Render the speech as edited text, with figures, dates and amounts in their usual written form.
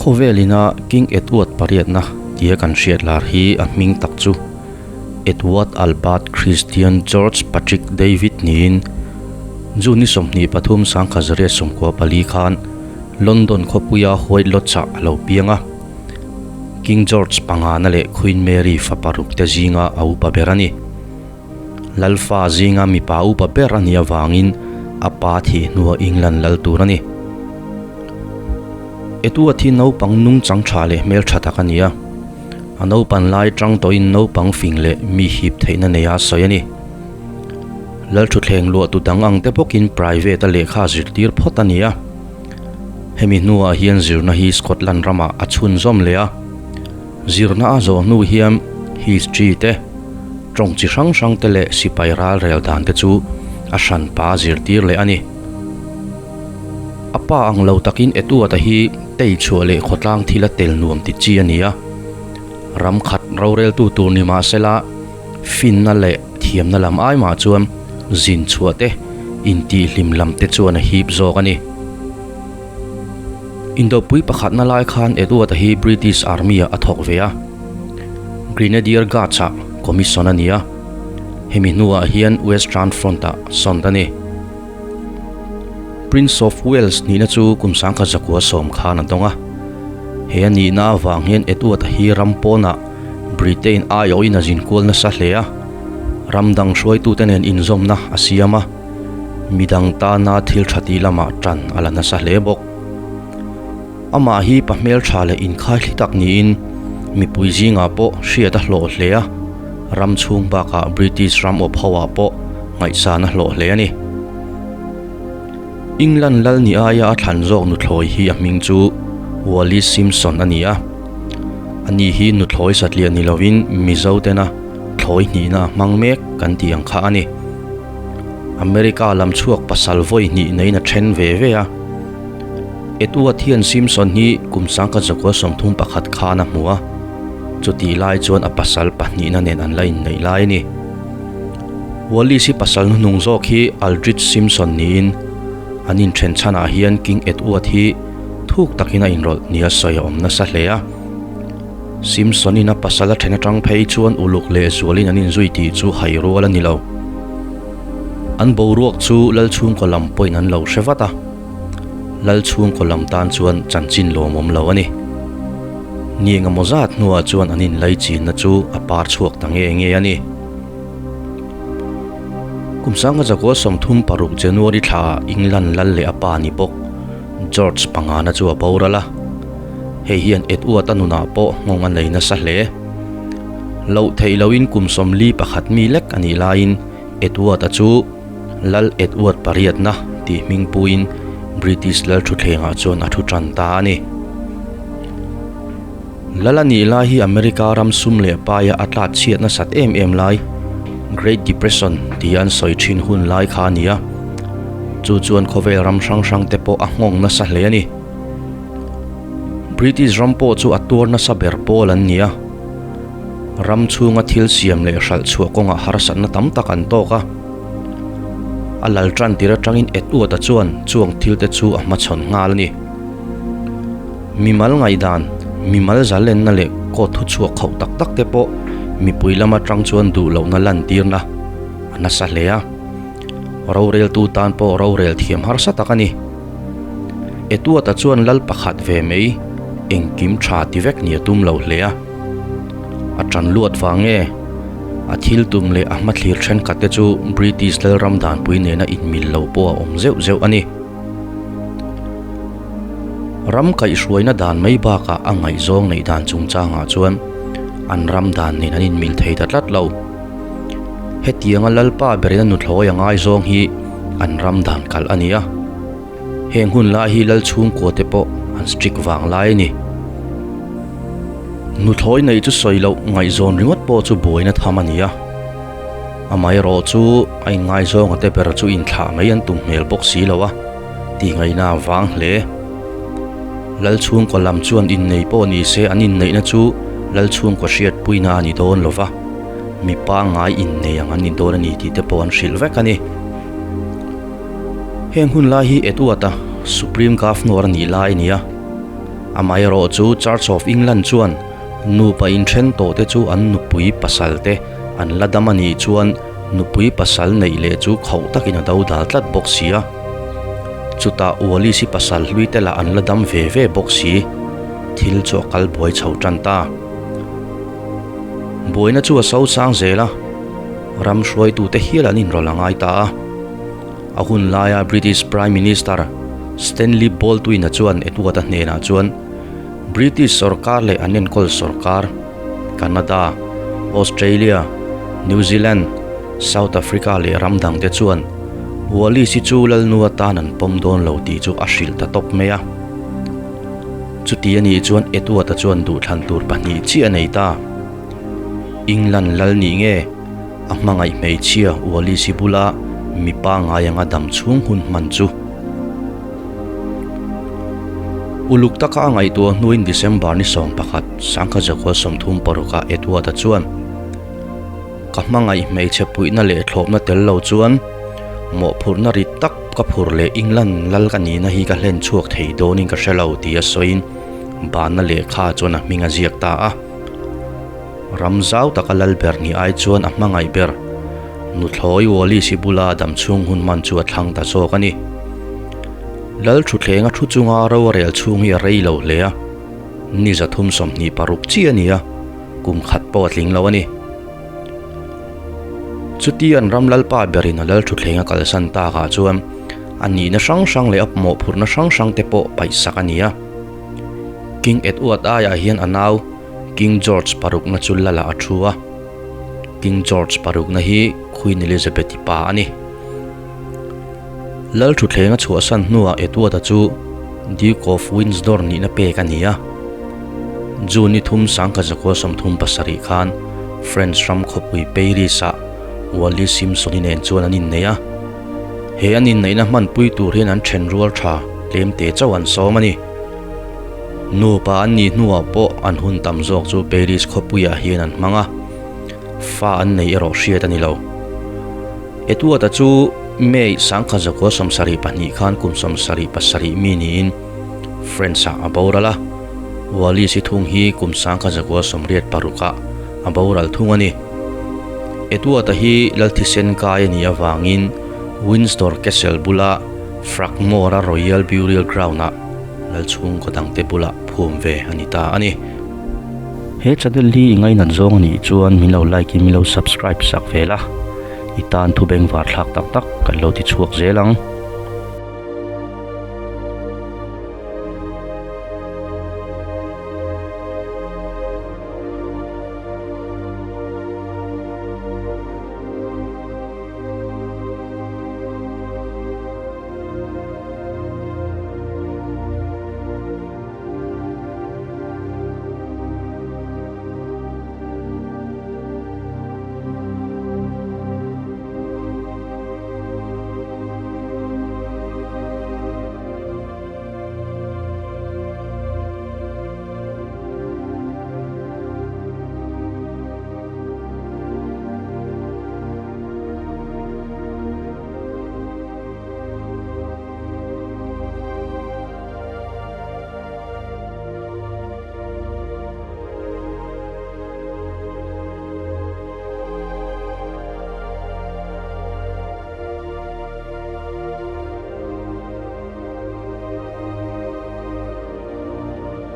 Khawvel ina King Edward pariatna tia kan hriat lar hi a hming tak chu Edward Albert Christian George Patrick David niin June ni 23 1994 khan London khawpuia White Lodge-ah a lo piang a. King George pangana leh Queen Mary fapa rukte zinga a upa ber a ni. Lalfa zinga mipa upa ber a nih avangin a pa thih hnua England lal tur a ni. Edward hi naupang nungchang tha leh hmeltha tak a ni a. A naupan lai tang tawhin naupang fing leh mi hip theihna neia sawi a ni. Lalthuthleng luahtu dang ang te bawkin private-a lehkha zirtir phawt a ni a. Hemi hnuah hian zirna hi Scotland ramah a chhunzawm leh a. Zirna a zawh hnu hian history te, tawng chi hrang hrang te leh sipai ral rel dan te chu a hranpa a zirtir leh a ni. A pa ang lo takin Edward-a hi tei chhuah leh khawtlang thila tel nuam ti chi a ni a. Ram khat roreltu tur ni mahsela finna leh thiamna lam ai mah chuan zin chhuah te, intihhlim lam te chuan a hip zawk a ni. Indopui pakhatna lai khan Edward-a hi British Army-ah a thawk ve a, Grenadier Guards-ah commission a ni a, hemi hnuah hian Western Front-ah sawn a ni. Prince of Wales nihna chu kum 1910 khan a dawng a, he a nihna avang hian Edward-a hi ram pawnah Britain aiawhin a zin kual nasa hle a, ram dang hruaitute nen inzawmna a siam a, midang tana thil tha tih lamah tan a la nasa hle bawk. Amah hi pa hmeltha leh inkhaithli tak niin mipui zingah pawh hriat a hlawh hle a, ram chhung bakah British ram awp ho ah pawh ngaihsan a hlawh hle a ni. England lal ni aia a thlan zawk nuthlawi hi a hming chu Wallis Simpson a ni a, ani hi nuthlawi satliah ni lovin Mizo tena thlawi hnihna a hmang mek kan tih ang kha a ni. America lam chhuak pasal vawi hnih neiin a then ve ve a. Edward hian Simpson hi kum 1931 khan a hmu a, chutih lai chuan a pasal pahnihna nen an la inneih lai a ni. Wallis hi pasal hnuhnung zawk hi Aldrich Simpson niin an inthen chhanah hian King Edward hi thuk takin a inrawlh nia sawi a awm nasa hle a. Simpson-in a pasal a then atang phei chuan uluk leh zualin an inzui tih chu hai rual a ni lo. An boruak chu Lalchhungkaw lam pawhin an lo hre vat a, Lalchhungkaw lam tan chuan chanchin lawmawm lo a ni. Ni engemaw zat hnuah chuan an inlaichinna chu a par chhuak ta nge nge a ni. Kum 1936 January thlaah England lal leh a pa ni bawk George pangana chu a boral a. Hei hian Edward a nunah pawh nghawng a nei nasa hle. Loh theih lohin kum 41 mi lek a nih laiin Edward-a chu Lal Edward pariatna tih hming puiin British lal thutthlengah chuan a thu tan ta a ni. Lal a nih lai hi America ram sum leh paia a tlat chhiat nasat em em lai, Great Depression tia an sawi thin hun lai kha a ni a. Chu chuan khawvel ram hrang hrang te pawh a nghawng nasa hle a ni. British ram pawh chu a tuar nasa ber pawl an ni a, ram chhunga thil siam leh hralh chhuah kawngah harsatna tam tak an tawk a. A lal tan tir atangin Edward-a chuan chuang thil te chu a hmachhawn nghal a ni. Mimal ngaihdan, mimal zalenna leh court thuchhuak khauh tak tak te pawh mipui lam atang chuan duh lohna lantirna a nasa hle a. Roreltu tan pawh rorel thiam harsa tak a ni. Edward-a chuan lal pakhat ve mai engkim tha ti vek ni a tum lo hle a. A tan luat vang nge? A thil tum leh a hmathlir thenkhat te chu British lalram danpui nena inmil lo pawh a awm zeuh zeuh a ni. Ram kaihhruaina dan mai bakah a ngaihzawng neih dan chungchangah chuan an ram dan nen an inmil thei ta tlat lo. Hetianga Lalpa berin a nuthlawi a ngaizawng hi an ram dan kalh a ni a. Heng hun lai hi Lal chhungkua te pawh an strict vang lai a ni. Nuthlawi nei chu sawi loh ngaihzawn ringawt pawh chu buaina tham a ni a. Amaherawh chu a inngaizawng a te ber chu inthlah mai an tum hmel bawk si lo a, tih ngaihna a vang hle. Lal chhungkaw lam chuan innei pawh ni se an inneihna chu Lal chhungkaw hriatpuina a ni dawn lo va. Mi pangngai innei ang an ni dawn a ni tih te pawh an hrilh vek a ni. Heng hun lai hi Edward-a Supreme Governor a nih lai a ni a. Amaherawhchu Church of England chuan nupa inthen tawhte chu an nupui pasalte an la dam a nih chuan nupui pasal neih leh chu khauh takin a dodal tlat bawk si a. Chutah Wallis-i pasal hlui te lah an la dam ve ve bawk si. Thil chu a kal buai chho tan ta. Buaina chu a sosang zel a, ram hruaitute hial an inrawlh a ngai ta a. A hun laia British Prime Minister Stanley Baldwin-a chuan Edward-a hnenah chuan British sorkar leh an enkawl sorkar, Canada, Australia, New Zealand, South Africa leh ram dangte chuan Wallis-i chu Lalnu atan an pawm dawn lo tih chu a hrilh ta tawp mai a. Chuti a nih chuan Edward-a chuan duhthlan tur pahnih chiah a nei ta. England lal nih nge a hmangaih hmeichhia Wallis-i bula mipa ngai anga dam chhung hun hman chu? Uluk taka a ngaihtuah hnuin December ni 11, Sangkhazakual 36 ah Edward-a chuan, Ka hmangaih hmeichhe puihna leh thlawpna tel lo chuan mawhphurhna rit tak ka phur leh England lal ka nihna hi ka hlen chhuak thei dawnin ka hre lo tia sawiin banna lehkha chuan a hming a ziak ta a. Ram zau taka lal ber ni ai chuan a hmangaih ber Nuthlawi Wallis-i bula damchhung hun hman chu a thlang ta zawk a ni. Lal thutthleng a thu chunga ro a rel chhung hi a rei lo hle a, ni 326 chi a ni a, kum khat pawh a tling lo a ni. Chuti an ram lalpa berin a lal thutthleng a kalsan takah chuan a nihna hrang hrang leh a mawhphurhna hrang hrang te pawh paihsak a ni a. King Edward aiah hian a nau King George parukna chu lalah a thu a. King George parukna hi Queen Elizabeth-i pa a ni. Lal thutthleng a chhuahsan hnuah Edward-a chu Duke of Windsor nihna pek a ni a. June ni thum sangkazakua 37 khan French ram khawpui Paris-ah Wallis Simpson-i nen chuan an innei a. He an inneihna hmanpui tur hian an then rual tha tlemte chauh an sawm a ni. Nupa an nih hnuah pawh an hun tam zawk chu Paris khawpuiah hian an hmang a, fa an nei erawh hriat a ni lo. Edward-a chu May 1972 khan kum 77 mi niin French-ah a boral a, Wallis-i thung hi kum 1986-ah a boral thung a ni. Edward-a hi Lalthisen kai a nih avangin Windsor Castle bula Frogmore-a Royal Burial Ground-ah Lalchhungkaw dangte bulah phum ve a ni ta a ni. He channel hi i ngainat zawng a nih chuan min lo like in min lo subscribe sak ve la, i tan thu bengvar thlak tak tak kan lo ti chhuak zel ang.